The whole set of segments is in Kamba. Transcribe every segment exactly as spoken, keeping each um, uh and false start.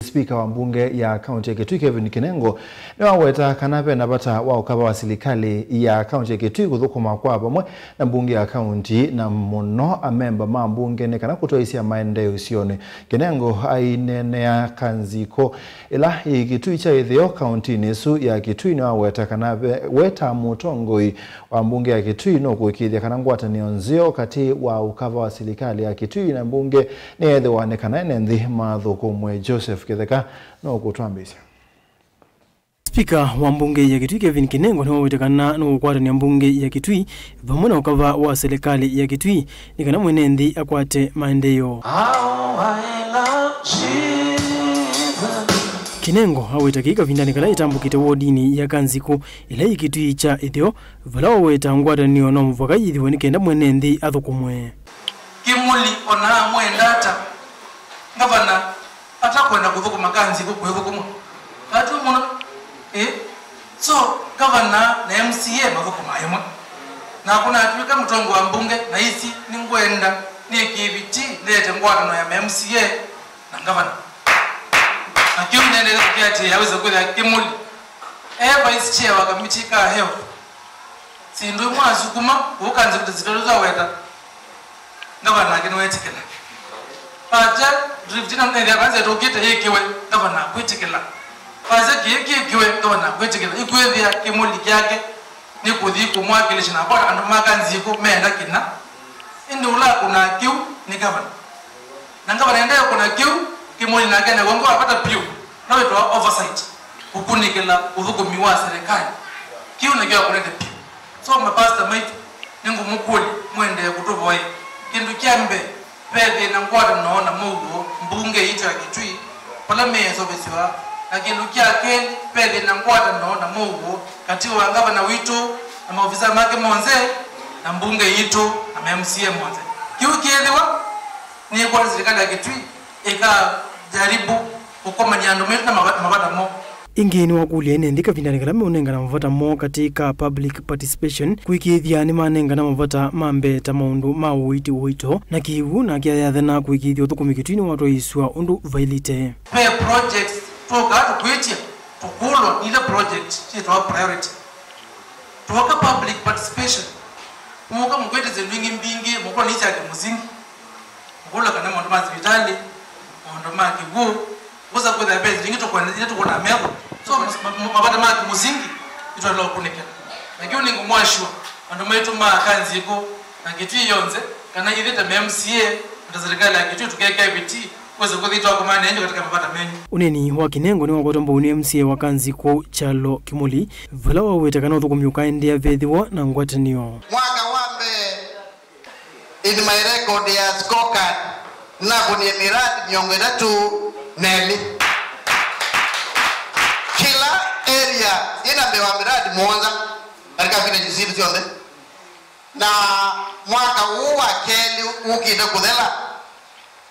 Spika wa mbunge ya kaunti ya Kitui Kevin Kinengo nĩwaweta kana ve na vata wa ũkava wa silikalĩ ya kaunti ya Kitui kũthũkũma kwa vamwe na mbunge ya kaunti na mũno amemba ma mbunge nĩ kana kũtwaĩsya maendeeo isionĩ. Kinengo aineenea Kanzikũ ĩla yĩ Kitui kya ĩtheo kauntinĩ ĩsu ya Kitui nĩwaweta kana ve, we ta mũtongoi wa mbunge ya Kitui nũkũĩkĩĩthya kana ngwatanĩo nzeo katĩ wa ũkava wa silikalĩ ya Kitui na mbunge nĩyeethĩwa nĩ kana ene nthĩ mathũkũmwe. Joseph Kĩtheka nũkũtwambĩĩsya. Spika wa mbunge ya Kitui Kevin Kinengo nĩwawete kana nũkũkwatanĩa mbunge ya Kitui vamwe na ũkava wa silikalĩ ya Kitui nĩ kana mwene nthĩ akwate maendeeo. Kinengo aweta kĩĩ kavindanĩ kala ĩtambũkĩte wodinĩ ya Kanzikũ ĩla yĩ Kitui kya ĩtheo, vala waweta ngwatanĩo no mũvaka yĩthĩwe nĩ kenda mwene nthĩ athũkũmwe. Kĩmũli ona amwenda ata, ngavana atakwenda kũthũkũma Kanzikũ kwĩthũkũma. Vatũ mũno. Eh? So, ngavana na M C A mathũkũmaa ĩmwe. Na kũnatw'ĩka mũtongo wa mbunge na isi nĩngwenda nĩkĩviti ndete ngwatanĩo ya M C A na ngavana. Na kĩu nĩendele kũkĩatĩĩa awĩse kwĩthĩa Kĩmũli e vice chair wa kamiti ka health. Syĩndũ imwe asukuma kũu Kanzikũ ta sitatu twaweta, ngavana nake nĩwetĩkĩla. Vaja drift ĩno nethĩa vanze tũkĩte yĩkĩwe, ngavana akwĩtĩkĩla. Vaja kĩĩ kĩkĩwe, ngavana akwĩtĩkĩla. Ikwĩthĩa Kĩmũli kyake nĩ kũthi kũmwakĩlĩsya na kwa andũ ma Kanzikũ meenda kĩna. Ĩndĩ ũla akũnaa kĩu nĩ ngavana. Na ngavana endee kũna kĩu, Kĩmũli nake nĩw'o ngwavata vyũ, no wĩtawa oversight, kũkunĩkĩla ũthũkũmi wa serikali. Kĩu nĩkyo akũnĩte vyũ. So, mapasta maitũ, nĩngũmũkũlya, mũendee kũtũvoya. Kĩndũ kya mbee, ve thĩna ngwatanĩo na mũuo mbunge yitũ ya Kitui, vala meseũvĩsĩwa. Na kĩndũ kya kelĩ, ve thĩna ngwatanĩo na mũuo katĩ wa ngavana witũ na maofisa make monthe, na mbunge yitũ na ma M C A monthe. Kĩu kĩĩthĩwa, nĩkwona silikalĩ ya Kitui ĩkajaribu kũkomany'a andũ maitũ na mava-, mavata moo. Ĩngĩ nĩwakũlya ene nthĩ kavindanĩ kala meũnengana mavata moo katĩ ka public participation, kũĩkĩĩthya nĩmanengana mavata ma mbee ta maũndũ ma ũiiti ũito na kĩw'ũ, nake ayathana kũĩkĩĩthya ũthũkũmi Kitui nĩwatwaĩĩsw'a ũndũ vailĩte. Ve projects twokaa tũkwĩtya, tũkũlwa nile project syĩtawa priority. Twoka public participation, mũka mũkwĩtya syĩndũ ingĩ mbingĩ, mũkũlwa nĩ sya kĩmũsingi. Kũla kana maũndũ ma sivitalĩ, maũndũ ma kĩw'ũ, kwosa kwĩthĩa ve ĩngĩ tũkwenda, ila tũkwona metho. So, ma-, ma-, mavata ma kĩmũsingi, nĩtwaĩle kũkunĩkĩla. Na kĩu nĩngũmũ assure andũ maitũ ma Kanzikũ na Kitui yonthe, kana ithyĩ ta ma M C A, na ta serikali ya Kitui tũkeka ĩvĩti, kwĩsa kũthi twakomana nenyu katika mavata menyu. Ũneeni wa Kinengo nĩwakwatwa mbau nĩ M C A wa Kanzikũ Kyalo Kĩmũli, vala waweta kana ũthũkũmi ũkaendeea vethĩwa na ngwatanĩo. Mwaka wa mbee, in my record ya scorecard, nakũnie miradi mĩongo ĩtatũ na ĩlĩ. Kĩla area yĩna mbee wa miradi mũonza katika villages hivi syonthe. Na mwaka ũũ wa kelĩ ũkĩte kũthela,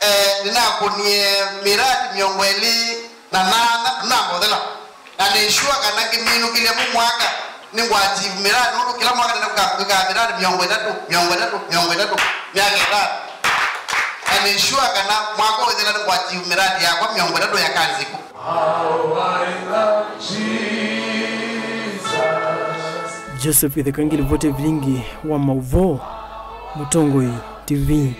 eh, nĩnakũnie miradi mĩongo ĩlĩ na nana, namba ũthela. Na nĩ sure kana ngĩminũkĩlya mu mwaka, nĩngwa achieve miradi, nũndũ kĩla mwaka nĩnĩkaa miradi mĩongo ĩtatũ, mĩongo ĩtatũ, mĩongo ĩtatũ, myaka ĩtatũ. Na nĩ sure kana mwaka ũyũ ũthela nĩngwa achieve miradi yakwa mĩongo ĩtatũ ya Kanzikũ. Joseph Itheka, ngilivoti vilingi wa mauvoo, Mũtongoi T V.